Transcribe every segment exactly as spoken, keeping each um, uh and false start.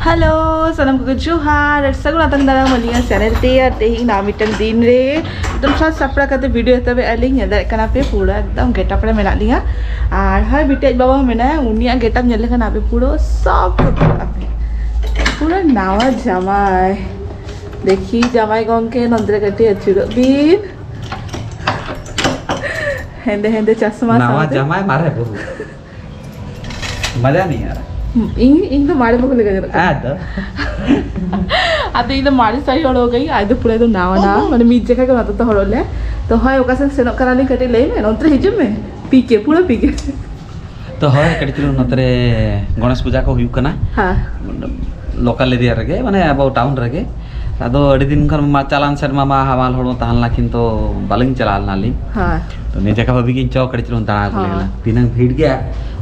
Hello, ᱥᱟᱱᱟᱢ ᱠᱚᱜᱮ ᱡᱚᱦᱟᱨ ᱟᱨ ᱥᱟᱹᱜᱩᱱ ᱟᱛᱟᱝ ᱫᱟᱨᱟᱢ ᱟᱹᱞᱤᱧᱟᱜ ᱪᱮᱱᱮᱞ ᱛᱮ᱾ ᱟᱨ ᱛᱮᱦᱮᱧ ᱱᱟᱣᱟ ᱢᱤᱫᱴᱟᱝ ᱫᱤᱱ ᱨᱮ ᱮᱠᱫᱚᱢ ᱥᱟᱡᱽ ᱥᱟᱯᱲᱟᱣ ᱠᱟᱛᱮ ᱵᱷᱤᱰᱤᱭᱳ ᱦᱟᱛᱟᱣᱮᱫᱼᱟ ᱞᱤᱧ᱾ ᱧᱮᱞ ᱫᱟᱲᱮᱭᱟᱜ ᱠᱟᱱᱟ ᱯᱮ, ᱯᱩᱨᱟᱹ ᱮᱠᱫᱚᱢ ᱜᱮᱴᱟᱯ ᱨᱮ ᱢᱮᱱᱟᱜ ᱞᱤᱧᱟ᱾ ᱟᱨ ᱦᱳᱭ, ᱵᱤᱴᱤ ᱟᱡ ᱵᱟᱵᱟ ᱦᱚᱸ ᱢᱮᱱᱟᱭᱟ, ᱩᱱᱤᱭᱟᱜ ᱜᱮᱴᱟᱯ ᱧᱮᱞ ᱞᱮᱠᱷᱟᱱ ᱟᱯᱮ ᱯᱩᱨᱟᱹ ᱥᱚᱠ ᱩᱛᱟᱹᱨᱚᱜ ᱟᱯᱮ᱾ ᱯᱩᱨᱟᱹ ᱱᱟᱣᱟ ᱡᱟᱢᱟᱭ᱾ ᱫᱮᱠᱷᱤ ᱡᱟᱢᱟᱭ ᱜᱚᱝᱠᱮ, ᱱᱚᱱᱛᱮ ᱨᱮ ᱠᱟᱹᱴᱤᱡ ᱟᱹᱪᱩᱨᱚᱜ ᱵᱤᱱ᱾ ᱦᱮᱸᱫᱮ ᱦᱮᱸᱫᱮ ᱪᱟᱥᱢᱟ ᱱᱟᱣᱟ ᱥᱟᱶᱛᱮ᱾ ᱡᱟᱢᱟᱭ, ᱢᱟᱨᱮ ᱵᱟᱹᱦᱩ᱾ ᱢᱟᱡᱟ ᱱᱤᱭᱟ᱾ ᱤᱧ, ᱤᱧ ᱫᱚ ᱢᱟᱨᱮ ᱵᱟᱹᱦᱩ ᱞᱮᱠᱟ ᱧᱮᱞᱚᱜ ᱠᱟᱱᱟ᱾ ᱟᱫᱚ᱾ ᱟᱫᱚ ᱤᱧ ᱫᱚ ᱢᱟᱨᱮ ᱥᱟᱹᱲᱤ ᱦᱚᱨᱚᱜ ᱜᱟᱹᱧ, ᱟᱡ ᱫᱚ ᱯᱩᱨᱟᱹ ᱫᱚ ᱱᱟᱣᱟ ᱱᱟᱣᱟ, ᱢᱟᱱᱮ ᱢᱤᱫ ᱡᱟᱭᱜᱟ ᱜᱮ ᱱᱚᱛᱮ ᱫᱚ ᱦᱚᱨᱚᱜ ᱞᱮ᱾ ᱛᱚ ᱦᱳᱭ, ᱚᱠᱟ ᱥᱮᱫ ᱥᱮᱱᱚᱜ ᱠᱟᱱᱟᱞᱤᱧ ᱠᱟᱹᱴᱤᱡ ᱞᱟᱹᱭ ᱢᱮ, ᱱᱚᱱᱛᱮ ᱨᱮ ᱦᱤᱡᱩᱜ ᱢᱮ᱾ ᱯᱤᱠᱮ, ᱯᱩᱨᱟᱹ ᱯᱤᱠᱮ᱾ ᱛᱚ ᱦᱳᱭ, ᱠᱟᱹᱴᱤᱡ ᱪᱩᱞᱩᱝ ᱱᱚᱛᱮ ᱨᱮ ᱜᱚᱬᱮᱥ ᱯᱩᱡᱟ ᱠᱚ ᱦᱩᱭᱩᱜ ᱠᱟᱱᱟ᱾ ᱦᱮᱸ᱾ ᱞᱳᱠᱟᱞ ᱮᱨᱤᱭᱟ ᱨᱮᱜᱮ, ᱢᱟᱱᱮ ᱟᱵᱚ ᱴᱟᱣᱩᱱ ᱨᱮᱜᱮ᱾ ᱟᱫᱚ ᱟᱹᱰᱤ ᱫᱤᱱ ᱠᱷᱚᱱ ᱢᱟ, ᱪᱟᱞᱟᱱ ᱥᱮᱨᱢᱟ ᱢᱟ ᱦᱟᱢᱟᱞ ᱦᱚᱲᱢᱚ ᱛᱟᱦᱮᱸ ᱞᱮᱱᱟ, ᱠᱤᱱᱛᱩ ᱵᱟᱹᱞᱤᱧ ᱪᱟᱞᱟᱣ ᱞᱮᱱᱟᱞᱤᱧ᱾ ᱦᱮᱸ᱾ ᱛᱚ ᱱᱤᱭᱟᱹ ᱡᱟᱭᱜᱟ ᱵᱷᱟᱵᱤ ᱜᱤᱧ ᱪᱚ ᱠᱟᱹᱴᱤᱡ ᱪᱩᱞᱩᱝ ᱫᱟᱬᱟ ᱟᱹᱜᱩ ᱦᱮᱸ᱾ ᱞᱮᱱᱟ᱾ ᱛᱤᱱᱟᱹᱝ ᱵᱷᱤᱲ ᱜᱮᱭᱟ,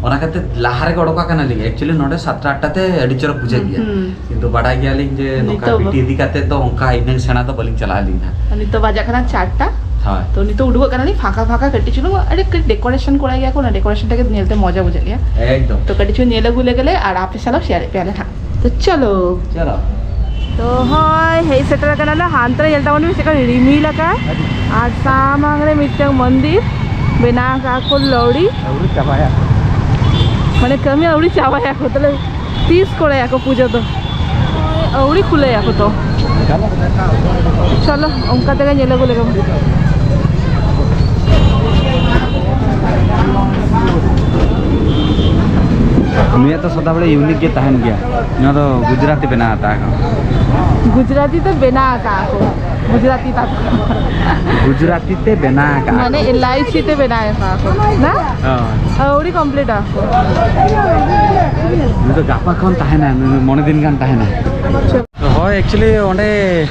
ᱚᱱᱟ ᱠᱷᱟᱹᱛᱤᱨ ᱞᱟᱦᱟ ᱨᱮᱜᱮ ᱚᱰᱚᱠ ᱟᱠᱟᱱᱟᱞᱤᱧ᱾ ᱮᱠᱪᱩᱭᱮᱞᱤ ᱱᱚᱰᱮ ᱥᱟᱛᱴᱟ ᱟᱴᱴᱟ ᱛᱮ ᱟᱹᱰᱤ ᱪᱚᱨᱚᱠ ᱵᱩᱡᱷᱟᱹᱜ ᱦᱩᱸ, ᱜᱮᱭᱟ᱾ ᱦᱩᱸ᱾ ᱠᱤᱱᱛᱩ ᱵᱟᱰᱟᱭ ᱜᱮᱭᱟᱞᱤᱧ ᱡᱮ ᱱᱚᱝᱠᱟ ᱱᱤᱛᱚᱜ ᱵᱤᱴᱤ ᱤᱫᱤ ᱠᱟᱛᱮ ᱫᱚ ᱚᱱᱠᱟ ᱤᱱᱟᱹᱝ ᱥᱮᱬᱟ ᱫᱚ ᱵᱟᱹᱞᱤᱧ ᱪᱟᱞᱟᱜ ᱟᱹᱞᱤᱧ ᱦᱟᱸᱜ᱾ ᱱᱤᱛᱚᱜ ᱵᱟᱡᱟᱜ ᱠᱟᱱᱟ ᱪᱟᱨᱴᱟ᱾ ᱦᱳᱭ᱾ ᱛᱚ ᱱᱤᱛᱚᱜ ᱩᱰᱩᱠᱚᱜ ᱠᱟᱱᱟᱞᱤᱧ ᱯᱷᱟᱸᱠᱟ ᱯᱷᱟᱸᱠᱟ, ᱠᱟᱹᱴᱤᱡ ᱪᱩᱞᱩᱝ ᱟᱹᱰᱤ ᱠᱟᱹᱴᱤᱡ ᱰᱮᱠᱳᱨᱮᱥᱚᱱ ᱠᱚᱨᱟᱭ ᱜᱮᱭᱟ ᱠᱚ, ᱚᱱᱟ ᱰᱮᱠᱳᱨᱮᱥᱚᱱ ᱴᱟᱜ ᱜᱮ ᱧᱮᱞᱛᱮ ᱢᱚᱡᱟ ᱵᱩᱡᱷᱟᱹᱜ ᱜᱮᱭᱟ᱾ ᱮᱠᱫᱚᱢ᱾ ᱛᱚ ᱠᱟᱹᱴᱤᱡ ᱪᱩᱞᱩᱝ ᱧᱮᱞ ᱟᱹᱜᱩ ᱞᱮᱜᱮ ᱞᱮ ᱟᱨ ᱟᱯᱮ ᱥᱟᱞᱟᱜ ᱥᱮᱭᱟᱨᱮᱫ ᱯᱮᱭᱟᱞᱮ ᱦᱟᱸᱜ᱾ ᱛᱚ ᱪᱚᱞᱚ᱾ ᱪᱚᱞᱚ᱾ ᱛᱚ ᱦᱳᱭ, ᱦᱮᱡ ᱥᱮᱴᱮᱨ ᱟᱠᱟᱱᱟᱞᱮ᱾ ᱦᱟᱱᱛᱮ ᱨᱮ ᱧᱮᱞ ᱛᱟᱵᱚᱱ ᱢᱮ, ᱪᱮᱫᱠᱟ ᱨᱤᱢᱤᱞ ᱟᱠᱟᱫ᱾ ᱟᱨ ᱥᱟᱢᱟᱝ ᱨᱮ ᱢᱤᱫᱴᱟᱝ ᱢᱚᱱᱫᱤᱨ ᱵᱮᱱᱟᱣ ᱟᱠᱟᱫ ᱠᱚ ᱞᱟᱹᱣᱲᱤ᱾ ᱟᱹᱣᱨᱤ ᱪᱟᱵᱟᱭᱟ᱾ ᱢᱟᱱᱮ ᱠᱟᱹᱢᱤ ᱟᱹᱣᱨᱤ ᱪᱟᱵᱟᱭᱟᱠᱚ, ᱛᱟᱦᱞᱮ ᱛᱤᱥ ᱠᱚᱨᱟᱭᱟᱠᱚ ᱯᱩᱡᱟᱹ ᱫᱚ? ᱟᱹᱣᱨᱤ ᱠᱷᱩᱞᱟᱹᱭᱟᱠᱚ ᱛᱚ᱾ ᱪᱚᱞᱚ, ᱚᱱᱠᱟ ᱛᱮᱜᱮ ᱧᱮᱞ ᱟᱹᱜᱩ ᱞᱮᱜᱮ ᱵᱚᱱ᱾ ᱱᱤᱭᱟᱹ ᱛᱚ ᱥᱚᱫᱟ ᱵᱮᱲᱟ ᱤᱭᱩᱱᱤᱠ ᱜᱮ ᱛᱟᱦᱮᱱ ᱜᱮᱭᱟ᱾ ᱱᱚᱣᱟ ᱫᱚ ᱜᱩᱡᱽᱨᱟᱴᱤ ᱵᱮᱱᱟᱣ ᱟᱠᱟᱫ ᱠᱚ᱾ ᱜᱩᱡᱽᱨᱟᱴᱤ ᱛᱮ ᱵᱮᱱᱟᱣ ᱟᱠᱟᱫ ᱠᱚ᱾ ᱜᱩᱡᱽᱨᱟᱴᱤ ᱛᱟᱠᱚ᱾ ᱜᱩᱡᱽᱨᱟᱴᱤ ᱛᱮ ᱵᱮᱱᱟᱣ ᱟᱠᱟᱫ ᱢᱟᱱᱮ ᱠᱚ᱾ ᱮᱞ ᱟᱭ ᱥᱤ ᱛᱮ ᱵᱮᱱᱟᱣ ᱟᱠᱟᱫ ᱠᱚ᱾ ᱱᱟ? ᱦᱳᱭ᱾ ᱟᱹᱣᱲᱤ ᱠᱚᱢᱯᱞᱤᱴ ᱟᱠᱚ᱾ ᱱᱩᱭ ᱫᱚ ᱜᱟᱯᱟ ᱠᱷᱚᱱ ᱛᱟᱦᱮᱱᱟ, ᱱᱩᱭ ᱫᱚ ᱢᱚᱬᱮ ᱫᱤᱱ ᱜᱟᱱ ᱛᱟᱦᱮᱱᱟ᱾ ᱦᱳᱭ, actually ᱚᱸᱰᱮ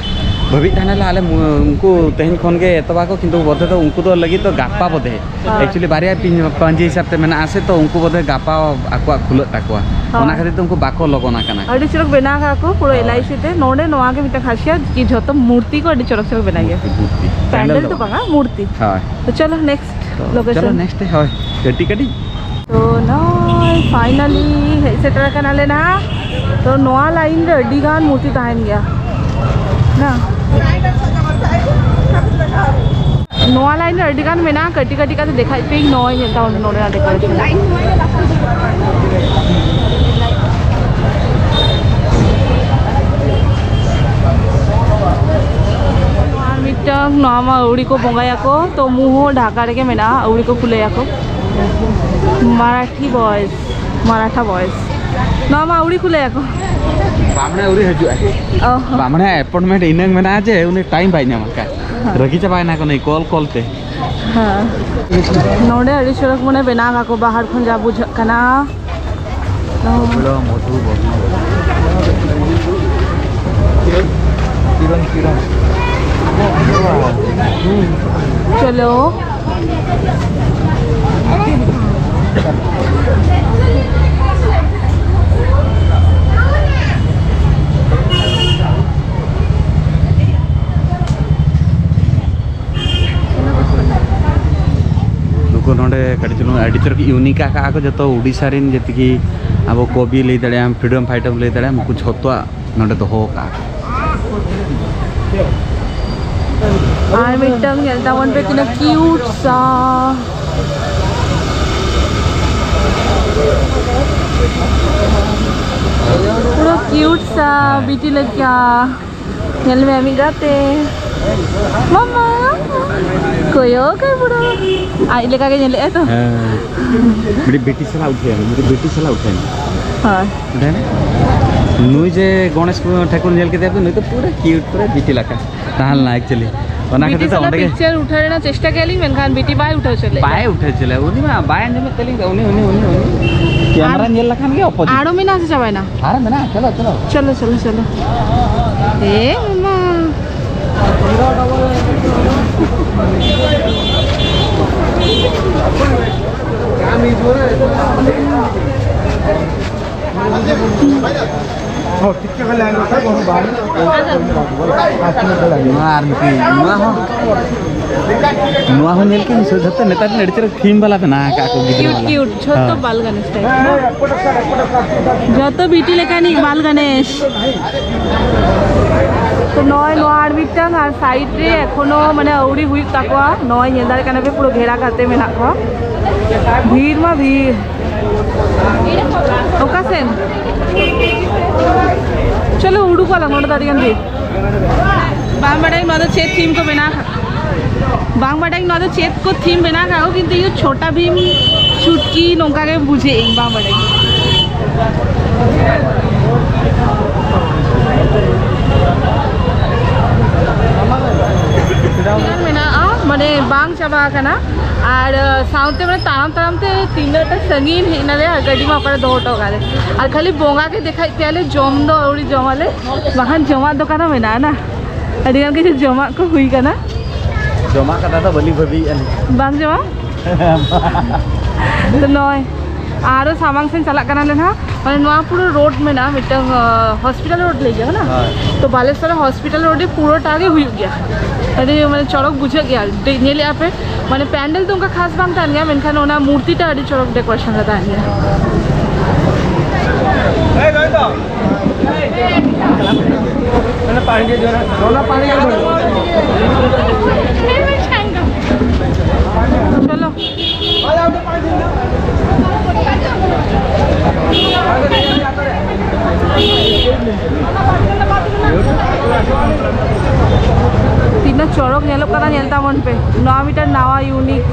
ᱵᱷᱟᱹᱵᱤᱡ ᱛᱟᱦᱮᱱᱟᱞᱮ ᱟᱞᱮ ᱢᱩ-, ᱩᱱᱠᱩ ᱛᱮᱦᱮᱧ ᱠᱷᱚᱱ ᱜᱮ ᱮᱛᱚᱦᱚᱵ ᱟᱠᱚ, ᱠᱤᱱᱛᱩ ᱵᱚᱫᱷᱮ ᱫᱚ ᱩᱱᱠᱩ ᱫᱚ ᱞᱟᱹᱜᱤᱫ ᱫᱚ ᱜᱟᱯᱟ ᱵᱚᱫᱷᱮ᱾ ᱦᱳᱭ᱾ Actually ᱵᱟᱨᱭᱟ ᱯᱤᱧ-, ᱯᱟᱹᱧᱡᱤ ᱦᱤᱥᱟᱹᱵ ᱛᱮ ᱢᱮᱱᱟᱜᱼᱟ ᱥᱮ, ᱛᱚ ᱩᱱᱠᱩ ᱵᱚᱫᱷᱮ ᱜᱟᱯᱟ ᱟᱠᱚᱣᱟᱜ ᱠᱷᱩᱞᱟᱹᱜ ᱛᱟᱠᱚᱣᱟ᱾ ᱦᱳᱭ᱾ ᱚᱱᱟ ᱠᱷᱟᱹᱛᱤᱨ ᱛᱮ ᱩᱱᱠᱩ ᱵᱟᱠᱚ ᱞᱚᱜᱚᱱ ᱟᱠᱟᱱᱟ ᱠᱚ᱾ ᱟᱹᱰᱤ ᱪᱚᱨᱚᱠ ᱵᱮᱱᱟᱣ ᱠᱟᱜᱼᱟ ᱠᱚ ᱯᱩᱨᱟᱹ ᱦᱳᱭ᱾ ᱮᱞ ᱟᱭ ᱥᱤ ᱛᱮ᱾ ᱱᱚᱰᱮ ᱱᱚᱣᱟ ᱜᱮ ᱢᱤᱫᱴᱟᱝ ᱠᱷᱟᱥᱤᱭᱟᱛ ᱠᱤ ᱡᱷᱚᱛᱚ ᱢᱩᱨᱛᱤ ᱠᱚ ᱟᱹᱰᱤ ᱪᱚᱨᱚᱠ ᱪᱚᱨᱚᱠ ᱵᱮᱱᱟᱣ ᱜᱮᱭᱟ᱾ ᱢᱩᱨᱛᱤ, ᱢᱩᱨᱛᱤ᱾ ᱯᱮᱱᱰᱮᱞ ᱯᱮᱱᱰᱮᱞ ᱫᱚ ᱫᱚ ᱵᱟᱝ᱾ ᱵᱟᱝᱟ, ᱢᱩᱨᱛᱤ᱾ ᱦᱳᱭ᱾ ᱛᱚ ᱪᱚᱞᱚ next ᱛᱚ location᱾ ᱪᱚᱞᱚ next ᱦᱳᱭ, ᱠᱟᱹᱴᱤᱡ ᱠᱟᱹᱴᱤᱡ᱾ ᱛᱚ ᱱᱚᱜᱼᱚᱭ finally ᱦᱮᱡ ᱥᱮᱴᱮᱨ ᱟᱠᱟᱱᱟᱞᱮ ᱱᱟᱦᱟᱜ᱾ ᱛᱚ ᱱᱚᱣᱟ line ᱨᱮ ᱟᱹᱰᱤ ᱜᱟᱱ ᱢᱩᱨᱛᱤ ᱛᱟᱦᱮᱱ ᱜᱮᱭᱟ ᱱᱟ᱾ ᱱᱚᱣᱟ line ᱨᱮ ᱟᱹᱰᱤ ᱜᱟᱱ ᱢᱮᱱᱟᱜᱼᱟ, ᱠᱟᱹᱴᱤᱡ ᱠᱟᱹᱴᱤᱡ ᱠᱟᱛᱮ ᱫᱮᱠᱷᱟᱭ ᱯᱮ ᱱᱚᱜᱼᱚᱭ ᱧᱮᱞ ᱛᱟᱵᱚᱱ ᱯᱮ ᱱᱚᱰᱮᱱᱟᱜ decoration᱾ ᱟᱨ ᱢᱤᱫᱴᱟᱝ ᱱᱚᱣᱟ ᱢᱟ ᱟᱹᱣᱲᱤ ᱠᱚ ᱵᱚᱸᱜᱟᱭᱟᱠᱚ, ᱛᱚ ᱢᱩ ᱦᱚᱸ ᱰᱷᱟᱠᱟ ᱨᱮᱜᱮ ᱢᱮᱱᱟᱜᱼᱟ, ᱟᱹᱣᱲᱤ ᱠᱚ ᱠᱷᱩᱞᱟᱹᱭᱟᱠᱚ᱾ Marathi boys, Maratha boys. ᱱᱚᱣᱟ ᱢᱟ ᱟᱹᱣᱲᱤ ᱠᱷᱩᱞᱟᱹᱭᱟᱠᱚ᱾ ᱵᱟᱢᱲᱮ ᱟᱹᱣᱨᱤ ᱦᱤᱡᱩᱜᱼᱟ᱾ ᱚ᱾ ᱵᱟᱢᱲᱮ appointment ᱤᱱᱟᱹᱝ ᱢᱮᱱᱟᱜᱼᱟ ᱡᱮ ᱩᱱᱤ time ᱵᱟᱭ ᱧᱟᱢᱟ᱾ ᱦᱮᱸ᱾ ᱨᱟᱹᱜᱤ ᱪᱟᱵᱟᱭᱮᱱᱟ ᱠᱚ ᱱᱩᱭ call call ᱛᱮ᱾ ᱦᱮᱸ᱾ ᱱᱚᱰᱮ ᱟᱹᱰᱤ ᱪᱚᱨᱚᱠ ᱢᱟᱱᱮ ᱵᱮᱱᱟᱣ ᱠᱟᱠᱚ ᱵᱟᱦᱟᱨ ᱠᱷᱚᱱ ᱡᱟ ᱵᱩᱡᱷᱟᱹᱜ ᱠᱟᱱᱟ᱾ ᱚ᱾ ᱵᱚᱞᱚ ᱢᱚᱫᱷᱩ ᱵᱚᱨᱱᱚ᱾ ᱠᱤᱨᱚᱱ, ᱠᱤᱨᱚᱱ᱾ ᱪᱚᱞᱚ᱾ ᱱᱩᱠᱩ ᱱᱚᱰᱮ ᱠᱟᱹᱴᱤᱡ ᱪᱩᱞᱩᱝ ᱟᱹᱰᱤ ᱪᱚᱨᱚᱠ unique ᱟᱠᱟᱜᱼᱟ ᱠᱚ ᱡᱚᱛᱚ ᱩᱰᱤᱥᱟ ᱨᱮᱱ, ᱡᱮᱛᱮ ᱠᱤ ᱟᱵᱚ ᱠᱚᱵᱤ ᱞᱟᱹᱭ ᱫᱟᱲᱮᱭᱟᱜᱼᱟᱢ, freedom fighter ᱞᱟᱹᱭ ᱫᱟᱲᱮᱭᱟᱜᱼᱟᱢ, ᱩᱱᱠᱩ ᱡᱷᱚᱛᱚᱣᱟᱜ ᱱᱚᱰᱮ ᱫᱚᱦᱚ ᱟᱠᱟᱜᱼᱟ ᱠᱚ᱾ ᱟᱨ ᱢᱤᱫᱴᱟᱝ ᱧᱮᱞ ᱛᱟᱵᱚᱱ ᱯᱮ, ᱛᱤᱱᱟᱹᱜ cute ᱥᱟ, ᱯᱩᱨᱟᱹ cute ᱥᱟ, ᱵᱤᱴᱤ ᱞᱮᱠᱟ᱾ ᱧᱮᱞ ᱢᱮ ᱟᱢᱤᱡ ᱜᱟᱛᱮ᱾ ᱢᱟᱢᱟ, ᱠᱚᱭᱚᱜ ᱠᱟᱭ ᱯᱩᱨᱟᱹ᱾ ᱟᱡ ᱞᱮᱠᱟ ᱜᱮ ᱧᱮᱞᱮᱜᱼᱟᱭ ᱛᱚ᱾ ᱦᱮᱸ᱾ ᱢᱤᱫᱴᱤᱡ ᱵᱤᱴᱤ ᱥᱟᱞᱟᱜ ᱩᱴᱷᱟᱹᱭ ᱢᱮ, ᱢᱤᱫᱴᱤᱡ ᱵᱤᱴᱤ ᱥᱟᱞᱟᱜ ᱩᱴᱷᱟᱹᱭ ᱢᱮ᱾ ᱦᱳᱭ᱾ ᱩᱴᱷᱟᱹᱭ ᱢᱮ᱾ ᱱᱩᱭ ᱡᱮ ᱜᱚᱬᱮᱥ ᱴᱷᱟᱹᱠᱩᱨ ᱧᱮᱞ ᱠᱮᱫᱮᱭᱟ ᱯᱮ, ᱱᱩᱭ ᱫᱚ ᱯᱩᱨᱟᱹ cute, ᱯᱩᱨᱟᱹ ᱵᱤᱴᱤ ᱞᱮᱠᱟ ᱛᱟᱦᱮᱸ ᱞᱮᱱᱟ actually᱾ ᱚᱱᱟ ᱵᱤᱴᱤ ᱠᱷᱟᱹᱛᱤᱨ ᱛᱮ ᱥᱟᱞᱟᱜ ᱚᱸᱰᱮ ᱜᱮ picture ᱩᱴᱷᱟᱹᱣ ᱨᱮᱱᱟᱜ ᱪᱮᱥᱴᱟ ᱠᱮᱫᱼᱟ ᱞᱤᱧ, ᱢᱮᱱᱠᱷᱟᱱ ᱵᱤᱴᱤ ᱵᱟᱭ ᱩᱴᱷᱟᱹᱣ ᱦᱚᱪᱚ ᱞᱮᱫᱼᱟ᱾ ᱵᱟᱭ ᱩᱴᱷᱟᱹᱣ ᱦᱚᱪᱚ ᱞᱮᱫᱼᱟ, ᱩᱱᱤ ᱢᱟ ᱵᱟᱭ ᱟᱸᱡᱚᱢᱮᱫ ᱛᱟᱹᱞᱤᱧ ᱫᱚ, ᱩᱱᱤ, ᱩᱱᱤ, ᱩᱱᱤ, ᱩᱱᱤ᱾ ᱟᱨ ᱠᱮᱢᱮᱨᱟ ᱧᱮᱞ ᱞᱮᱠᱷᱟᱱ ᱜᱮ opposite᱾ ᱟᱨᱚ ᱢᱮᱱᱟᱜᱼᱟ ᱥᱮ ᱪᱟᱵᱟᱭᱮᱱᱟ? ᱟᱨ ᱢᱮᱱᱟᱜᱼᱟ, ᱪᱚᱞᱚ, ᱪᱚᱞᱚ᱾ ᱪᱚᱞᱚ, ᱪᱚᱞᱚ, ᱪᱚᱞᱚ᱾ ᱮ ᱢᱟᱢᱟ᱾ ᱦᱚᱸ, ᱴᱷᱤᱠ ᱜᱮᱭᱟ, ᱠᱷᱟᱹᱞᱤ ᱟᱨ ᱢᱤᱫᱴᱤᱡ, ᱱᱚᱣᱟ ᱦᱚᱸ᱾ ᱱᱚᱣᱟ ᱦᱚᱸ ᱧᱮᱞ ᱠᱤᱱ, ᱡᱷᱚᱛᱚ ᱱᱮᱛᱟᱨ ᱨᱮᱱ ᱟᱹᱰᱤ ᱪᱮᱦᱨᱟ ᱛᱷᱤᱢ ᱵᱟᱞᱟ ᱵᱮᱱᱟᱣ ᱟᱠᱟᱫ ᱠᱚ ᱜᱤᱫᱽᱨᱟᱹ ᱠᱤᱭᱩᱴ ᱵᱟᱞᱟ᱾ ᱠᱤᱭᱩᱴ, ᱡᱷᱚᱛᱚ ᱦᱮᱸ᱾ ᱵᱟᱞ ᱜᱟᱱᱮᱥ ᱴᱟᱭᱤᱯ᱾ ᱡᱷᱚᱛᱚ ᱵᱤᱴᱤ ᱞᱮᱠᱟᱱᱤᱡ ᱵᱟᱞ ᱜᱟᱱᱮᱥ᱾ ᱛᱚ ᱱᱚᱜᱼᱚᱭ ᱱᱚᱣᱟ ᱟᱨ ᱢᱤᱫᱴᱟᱝ ᱟᱨ ᱥᱟᱭᱤᱰ ᱨᱮ ᱮᱠᱷᱚᱱᱳ ᱢᱟᱱᱮ ᱟᱹᱣᱨᱤ ᱦᱩᱭᱩᱜ ᱛᱟᱠᱚᱣᱟ᱾ ᱱᱚᱜᱼᱚᱭ ᱧᱮᱞ ᱫᱟᱲᱮᱭᱟᱜ ᱠᱟᱱᱟ ᱯᱮ, ᱯᱩᱨᱟᱹ ᱜᱷᱮᱨᱟ ᱠᱟᱛᱮ ᱢᱮᱱᱟᱜ ᱠᱚᱣᱟ᱾ ᱵᱷᱤᱲ ᱢᱟ ᱵᱷᱤᱲ᱾ ᱚᱠᱟ ᱥᱮᱱ? ᱪᱚᱞᱚ ᱩᱰᱩᱠᱚᱜ ᱟᱞᱟᱝ, ᱱᱚᱰᱮ ᱫᱚ ᱟᱹᱰᱤ ᱜᱟᱱ ᱵᱷᱤᱲ᱾ ᱵᱟᱝ ᱵᱟᱰᱟᱭ ᱱᱚᱣᱟ ᱫᱚ ᱪᱮᱫ ᱛᱷᱤᱢ ᱠᱚ ᱵᱮᱱᱟᱣ ᱠᱟᱜ, ᱵᱟᱝ ᱵᱟᱰᱟᱭ ᱱᱚᱣᱟ ᱫᱚ ᱪᱮᱫ ᱠᱚ ᱛᱷᱤᱢ ᱵᱮᱱᱟᱣ ᱠᱟᱜ ᱠᱚ, ᱠᱤᱱᱛᱩ ᱤᱧ ᱫᱚ ᱪᱷᱳᱴᱟ ᱵᱷᱤᱢ ᱪᱷᱩᱴᱠᱤ ᱱᱚᱝᱠᱟ ᱜᱮ ᱵᱩᱡᱷᱟᱹᱣ ᱤᱧ, ᱵᱟᱝ ᱵᱟᱰᱟᱭ᱾ ᱟᱹᱰᱤ ᱜᱟᱱ ᱢᱮᱱᱟᱜᱼᱟ, ᱢᱟᱱᱮ ᱵᱟᱝ ᱪᱟᱵᱟ ᱟᱠᱟᱱᱟ᱾ ᱟᱨ, ᱟᱸ, ᱥᱟᱶᱛᱮ ᱢᱟᱱᱮ ᱛᱟᱲᱟᱢ ᱛᱟᱲᱟᱢ ᱛᱮ ᱛᱤᱱᱟᱹᱜ ᱴᱟ ᱥᱟᱺᱜᱤᱧ ᱦᱮᱡ ᱱᱟᱞᱮ ᱟᱨ ᱜᱟᱹᱰᱤ ᱢᱟ ᱚᱠᱟᱨᱮ ᱫᱚᱦᱚ ᱦᱚᱴᱚ ᱠᱟᱜ ᱞᱮ᱾ ᱟᱨ ᱠᱷᱟᱹᱞᱤ ᱵᱚᱸᱜᱟ ᱜᱮ ᱫᱮᱠᱷᱟᱭᱮᱫ ᱯᱮᱭᱟᱞᱮ, ᱡᱚᱢ ᱫᱚ ᱟᱹᱣᱨᱤ ᱡᱚᱢᱟᱞᱮ, ᱵᱟᱠᱷᱟᱱ ᱡᱚᱢᱟᱜ ᱫᱚᱠᱟᱱ ᱦᱚᱸ ᱢᱮᱱᱟᱜᱼᱟ ᱱᱟ᱾ ᱟᱹᱰᱤ ᱜᱟᱱ ᱠᱤᱪᱷᱩ ᱡᱚᱢᱟᱜ ᱠᱚ ᱦᱩᱭ ᱠᱟᱱᱟ᱾ ᱡᱚᱢᱟᱜ ᱠᱟᱛᱷᱟ ᱫᱚ ᱵᱟᱹᱞᱤᱧ ᱵᱷᱟᱹᱵᱤᱭᱮᱫᱼᱟ ᱱᱤᱛ᱾ ᱵᱟᱝ ᱡᱚᱢᱟ? ᱛᱚ ᱱᱚᱜᱼᱚᱭ ᱟᱨᱚ ᱥᱟᱢᱟᱝ ᱥᱮᱱ ᱪᱟᱞᱟᱜ ᱠᱟᱱᱟᱞᱮ ᱱᱟᱦᱟᱜ᱾ ᱢᱟᱱᱮ ᱱᱚᱣᱟ ᱯᱩᱨᱟᱹ ᱨᱳᱰ ᱢᱮᱱᱟᱜᱼᱟ, ᱢᱤᱫᱴᱟᱝ, ᱟᱸ, ᱦᱚᱥᱯᱤᱴᱟᱞ ᱨᱳᱰ ᱞᱟᱹᱭ ᱜᱮᱭᱟ ᱠᱟᱱᱟ? ᱦᱳᱭ᱾ ᱛᱚ ᱵᱟᱞᱮᱥᱚᱨ ᱦᱚᱥᱯᱤᱴᱟᱞ ᱨᱳᱰ ᱨᱮ ᱯᱩᱨᱟᱹᱴᱟ ᱜᱮ ᱦᱩᱭᱩᱜ ᱜᱮᱭᱟ᱾ ᱟᱹᱰᱤ ᱢᱟᱱᱮ ᱪᱚᱨᱚᱠ ᱵᱩᱡᱷᱟᱹᱜ ᱜᱮᱭᱟ᱾ ᱫᱮ-, ᱧᱮᱞᱮᱜᱼᱟ ᱯᱮ, ᱢᱟᱱᱮ ᱯᱮᱱᱰᱮᱞ ᱫᱚ ᱚᱱᱠᱟ ᱠᱷᱟᱥ ᱵᱟᱝ ᱛᱟᱦᱮᱱ ᱜᱮᱭᱟ, ᱢᱮᱱᱠᱷᱟᱱ ᱚᱱᱟ ᱢᱩᱨᱛᱤᱴᱟ ᱟᱹᱰᱤ ᱪᱚᱨᱚᱠ ᱰᱮᱠᱳᱨᱮᱥᱚᱱ ᱨᱮ ᱛᱟᱦᱮᱱ ᱜᱮᱭᱟ᱾ ᱪᱚᱞᱚ᱾ ᱛᱤᱱᱟᱹᱜ ᱪᱚᱨᱚᱠ ᱧᱮᱞᱚᱜ ᱠᱟᱱᱟ, ᱧᱮᱞ ᱛᱟᱵᱚᱱ ᱯᱮ᱾ ᱱᱚᱣᱟ ᱢᱤᱫᱴᱟᱝ ᱱᱟᱣᱟ ᱤᱭᱩᱱᱤᱠ᱾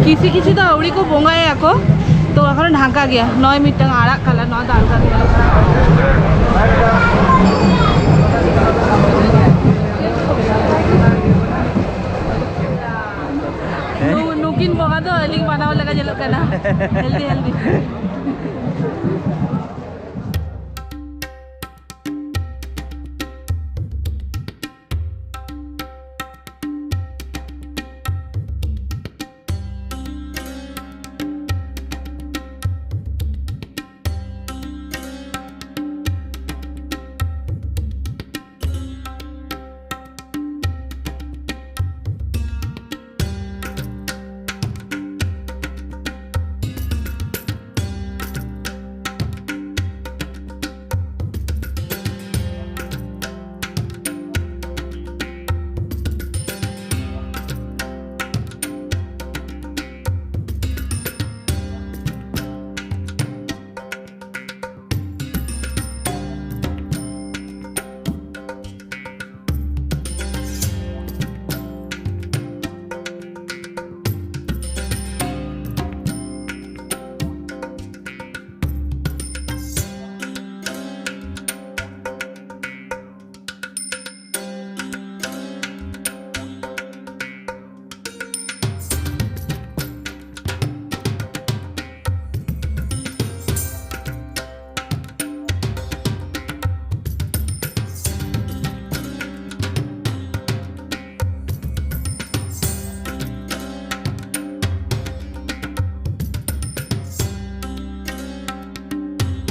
ᱠᱤᱪᱷᱩ ᱠᱤᱪᱷᱩ ᱫᱚ ᱟᱹᱣᱲᱤ ᱠᱚ ᱵᱚᱸᱜᱟᱭᱟ ᱠᱚ, ᱛᱚ ᱮᱠᱷᱚᱱ ᱰᱷᱟᱠᱟ ᱜᱮᱭᱟ᱾ ᱱᱚᱜᱼᱚᱭ ᱢᱤᱫᱴᱟᱝ ᱟᱲᱟᱜ ᱠᱟᱞᱟᱨ, ᱱᱚᱣᱟ ᱫᱚ ᱟᱞᱜᱟ ᱜᱮᱭᱟ᱾ ᱱᱩ- ᱱᱩᱠᱤᱱ ᱵᱚᱸᱜᱟ ᱫᱚ ᱟᱹᱞᱤᱧ ᱢᱟᱱᱟᱣ ᱞᱮᱠᱟ ᱧᱮᱞᱚᱜ ᱠᱟᱱᱟ᱾ ᱦᱮᱞᱫᱤ ᱦᱮᱞᱫᱤ᱾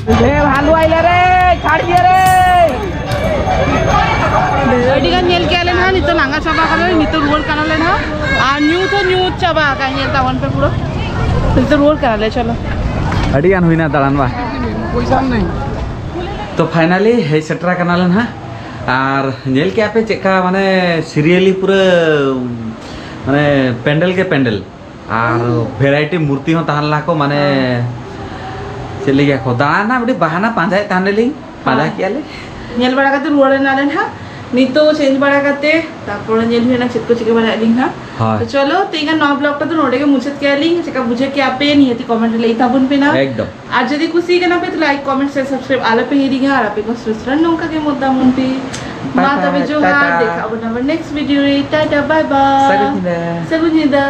ᱮ ᱵᱷᱟᱞᱩ ᱟᱭᱞᱟ ᱨᱮ, ᱪᱷᱟᱲ ᱜᱮᱭᱟ ᱨᱮ᱾ ᱟᱹᱰᱤ ᱜᱟᱱ ᱧᱮᱞ ᱠᱮᱜᱼᱟ ᱞᱮ ᱱᱟᱦᱟᱜ, ᱱᱤᱛᱚᱜ ᱞᱟᱸᱜᱟ ᱪᱟᱵᱟ ᱠᱟᱱᱟᱞᱮ, ᱱᱤᱛᱚᱜ ᱨᱩᱣᱟᱹᱲ ᱠᱟᱱᱟᱞᱮ ᱱᱟᱦᱟᱜ᱾ ᱟᱨ ᱧᱩᱛ ᱦᱚᱸ ᱧᱩᱛ ᱪᱟᱵᱟ ᱟᱠᱟᱱ, ᱧᱮᱞ ᱛᱟᱵᱚᱱ ᱯᱮ ᱯᱩᱨᱟᱹ᱾ ᱱᱤᱛᱚᱜ ᱨᱩᱣᱟᱹᱲ ᱠᱟᱱᱟᱞᱮ, ᱪᱚᱞᱚ᱾ ᱟᱹᱰᱤ ᱜᱟᱱ ᱦᱩᱭᱱᱟ ᱫᱟᱬᱟᱱ ᱵᱟ? ᱯᱚᱭᱥᱟ ᱱᱮᱭ᱾ ᱛᱚ finally ᱦᱮᱡ ᱥᱮᱴᱮᱨ ᱟᱠᱟᱱᱟᱞᱮ ᱱᱟᱦᱟᱜ, ᱟᱨ ᱧᱮᱞ ᱠᱮᱜᱼᱟ ᱯᱮ ᱪᱮᱫᱠᱟ ᱢᱟᱱᱮ serially ᱯᱩᱨᱟᱹ ᱢᱟᱱᱮ ᱯᱮᱱᱰᱮᱞ ᱜᱮ ᱯᱮᱱᱰᱮᱞ᱾ ᱟᱨ variety ᱢᱩᱨᱛᱤ ᱦᱚᱸ ᱛᱟᱦᱮᱸ ᱞᱮᱱᱟ ᱠᱚ, ᱢᱟᱱᱮ ᱪᱮᱫ ᱞᱟᱹᱭᱟ ᱠᱚ, ᱫᱟᱬᱟᱱ ᱨᱮᱱᱟᱜ ᱢᱤᱫᱴᱤᱡ ᱵᱟᱦᱟᱱᱟ ᱯᱟᱸᱡᱟᱭᱮᱫ ᱛᱟᱦᱮᱱᱟᱞᱤᱧ, ᱯᱟᱸᱡᱟ ᱦᱮᱸ᱾ ᱠᱮᱜᱼᱟ ᱞᱮ᱾ ᱧᱮᱞ ᱵᱟᱲᱟ ᱠᱟᱛᱮ ᱨᱩᱣᱟᱹᱲ ᱮᱱᱟᱞᱮ ᱱᱟᱦᱟᱜ᱾ ᱱᱤᱛᱚᱜ change ᱵᱟᱲᱟ ᱠᱟᱛᱮ ᱛᱟᱨᱯᱚᱨᱮ ᱧᱮᱞ ᱦᱩᱭᱩᱜᱼᱟ ᱪᱮᱫ ᱠᱚ ᱪᱤᱠᱟᱹ ᱵᱟᱲᱟᱭᱮᱫ ᱞᱤᱧ ᱦᱟᱸᱜ᱾ ᱦᱳᱭ᱾ ᱛᱚ ᱪᱚᱞᱚ, ᱛᱮᱦᱮᱧᱟᱜ ᱱᱚᱣᱟ vlog ᱴᱟ ᱫᱚ ᱱᱚᱰᱮ ᱜᱮ ᱢᱩᱪᱟᱹᱫ ᱠᱮᱜᱼᱟ ᱞᱤᱧ᱾ ᱪᱮᱠᱟ ᱵᱩᱡᱷᱟᱹᱣ ᱠᱮᱜᱼᱟ ᱯᱮ, ᱱᱤᱦᱟᱹᱛᱤ comment ᱨᱮ ᱞᱟᱹᱭ ᱛᱟᱵᱚᱱ ᱯᱮ ᱱᱟᱦᱟᱜ᱾ ᱮᱠᱫᱚᱢ᱾ ᱟᱨ ᱡᱩᱫᱤ ᱠᱩᱥᱤ ᱠᱟᱱᱟ ᱯᱮ, ᱛᱚ like, comment, share, subscribe ᱟᱞᱚ ᱯᱮ ᱦᱤᱲᱤᱧᱟ᱾ ᱟᱨ ᱟᱯᱮ ᱠᱚ ᱥᱩᱥᱨᱟᱱ ᱱᱚᱝᱠᱟ ᱜᱮ ᱢᱚᱛᱟᱢᱚᱱ ᱯᱮ᱾ ᱢᱟ ᱛᱚᱵᱮ ᱡᱚᱦᱟᱨ, ᱴᱟᱴᱟ᱾ ᱫᱮᱠᱷᱟᱜ ᱟᱵᱚᱱ ᱟᱵᱟᱨ next video ᱨᱮ᱾ Tata, bye bye᱾ ᱥᱟᱹᱜᱩᱱ ᱧᱤᱫᱟᱹ᱾ ᱥᱟᱹᱜᱩᱱ ᱧᱤᱫᱟᱹ᱾